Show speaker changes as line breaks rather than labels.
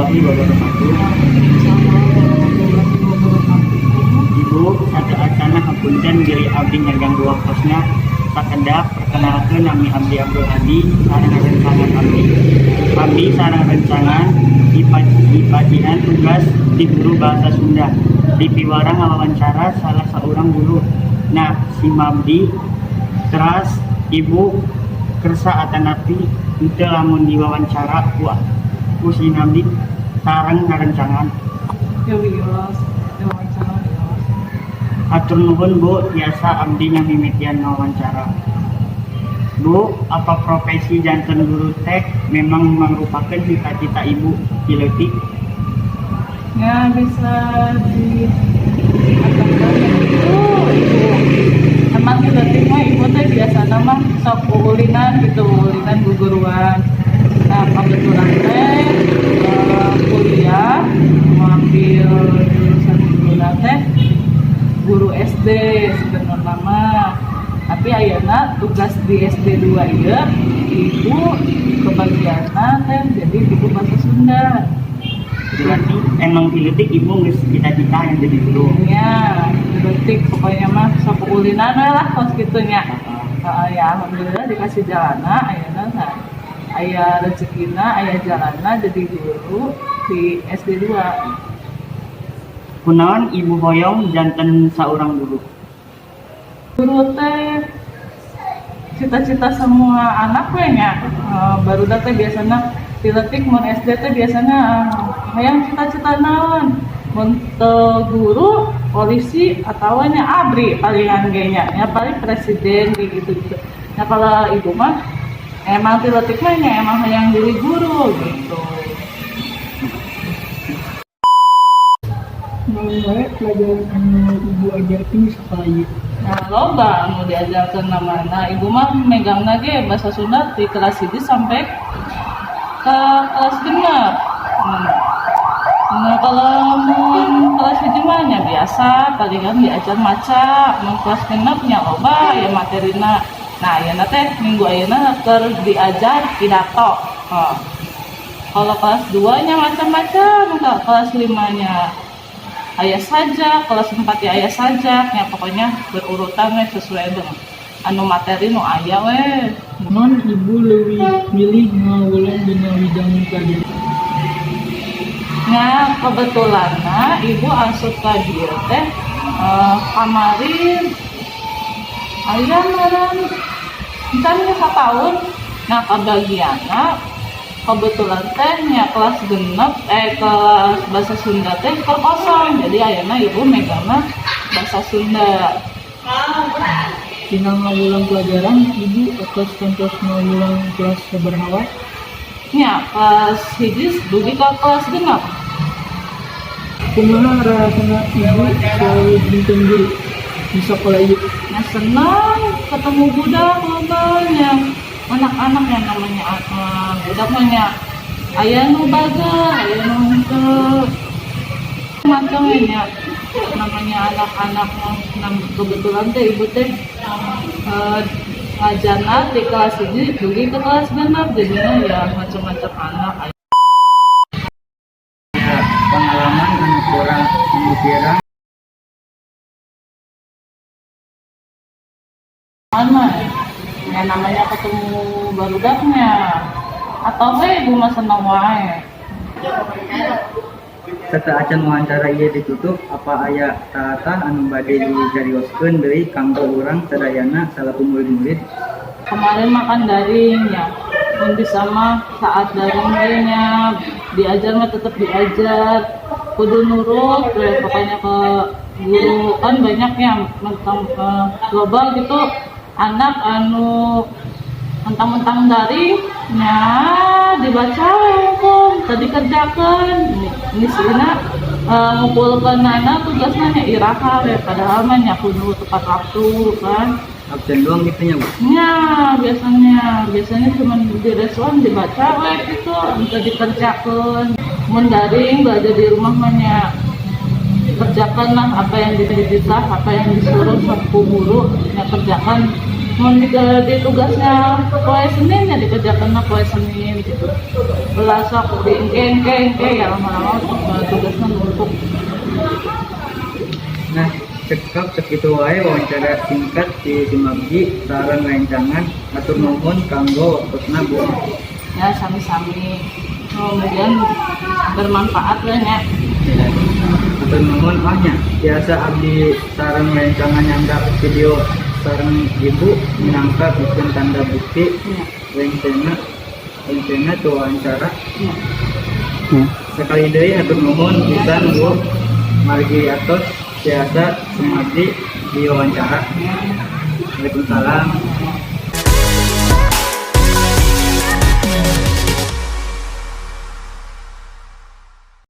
Warahmatullahi wabarakatuh.
Waalaikumsalam warahmatullahi wabarakatuh.
Ibu, sateuacanna hapunten bilih abdi ngaganggu waktosna. Sakedap, perkenalkeun, nami abdi Abdul Hadi sareng rencangan abdi. Abdi sareng rencangan dipacihan tugas di guru bahasa Sunda. Di piwarang ngawawancara salah seorang guru. Nah, si Mabdi teras Ibu kersa atanapi henteu lamun diwawancara ku si Mabdi sareng ngarencangan?
Ya wios, diwawancara wios.
Hatur nuhun, Bu, tiasa abdi ngamimitian ngawawancara. Bu, apa profesi janten guru teh memang merupakan cita-cita Ibu ti leutik?
Ya, bisa dikatakan begitu, Ibu. Emang ti leutik mah Ibu teh biasa mah sok ulinan gitu, ulinan guguruan. Nah, kebetulan teh kuliah mengambil jurusan guru teh guru SD sebenarnya mah. Tapi ayeuna tugas di SD 2 ieu Ibu kebagianna teh jadi guru bahasa Sunda.
Berarti emang ti leutik Ibu geus cita-cita yang jadi guru?
Ya, leutik pokoknya mah sok ulinan we lah kos kitu nya. Heeh, ya alhamdulillah dikasih jalana ayeuna, nah, aya rezekina, aya jalana jadi guru di SD 2.
Kunaon Ibu hoyong janten saurang guru?
Guru teh cita-cita semua anak we nya. Baru teh biasanya ti leutik mun SD teh biasanya hayang cita-cita naon? Mun teu guru, polisi atau nya ABRI palingan ge nya. Ya paling presiden gitu gitu. Nah, kalau Ibu mah emang ti leutik mah nya emang hayang jadi guru gitu.
Naon wae pelajaran anu Ibu ajarkeun di sekolah ieu?
Nah, loba anu diajarkeun namana. Ibu mah megangna ge bahasa Sunda di kelas 1 sampai ke kelas 6. Nah, kalau mun kelas 1 mah nya biasa, palingan diajar maca. Mun kelas 6 nya loba ya materina. Nah, ayeuna teh minggu ayeuna keur diajar pidato. Oh. Kalau kelas 2 nya macam-macam, kalau kelas 5 nya aya sajak, kelas 4 ya aya sajak, ya pokoknya berurutan we sesuai dengan anu materi nu aya we.
Naon Ibu leuwih milih ngawulang dina widang pelajaran?
Nah, kebetulan nah, Ibu asup ka dieu teh kemarin aya meureun encan ge sataun. Nah, kabagianna kebetulan teh nya kelas 6 kelas bahasa Sunda teh keur kosong. Jadi ayeuna Ibu megangna bahasa Sunda.
Tina ngawulang pelajaran, Ibu atos kantos ngawulang kelas sabaraha wae?
Nya kelas 1 dugi ka kelas 6.
Kumaha rasana Ibu selalu janten guru di sekolah ieu?
Nah, senang ketemu budak loba nya, anak-anak yang namanya budak mah nya aya nu bager, aya nu henteu. Macam nya namanya anak-anak mah. Nah, kebetulan teh Ibu teh ngajarna di kelas 1 dugi ke kelas 6, jadinya ya macam-macam anak.
Ya, pengalaman anu kurang Ibu?
Mana ya namanya ketemu barudaknya atau we Ibu mah seneng wae.
Sateuacan wawancara ieu ditutup, apa aya tatah anu bade dicarioskeun deui kanggo urang sadayana salaku murid-murid?
Kemarin makan daring ya, mun bisa mah saat daring ge nya diajar mah tetep diajar, kudu nurut we pokoknya ke guru. Kan banyak ya mentang loba gitu anak anu mentang-mentang daring nya dibaca we hukum tadi dikerjakeun ini sina ngumpulkeun anak tugasna nya iraha we, padahal mah nya kudu tepat waktu kan.
Absen doang gitu nya, Bu?
Ya, biasanya biasanya cuma direspon dibaca we gitu, bisa dikerjakan. Mun daring belajar di rumah mah nya kerjakan lah apa yang dititah, apa yang disuruh sama guru, ya kerjakan. Mun di tugasnya poe Senin ya dikerjakan poe Senin gitu. Ulah sok di engke engke engke ya, lama-lama tugasnya numpuk.
Nah, cekap sakitu wae wawancara singkat di tim abdi sareng rencangan. Hatur nuhun kanggo waktosna, Bu.
Ya, sami-sami, kemudian bermanfaat lah ya.
Ya. Hatur nuhun. Oh nya, biasa abdi sareng rencangan nyandak video sareng ibu minangka bikin tanda bukti rencana rencana tuh wawancara. Sekali deui hatur nuhun pisan, Bu, margi atos tiasa sumadi diwawancara. Waalaikumsalam.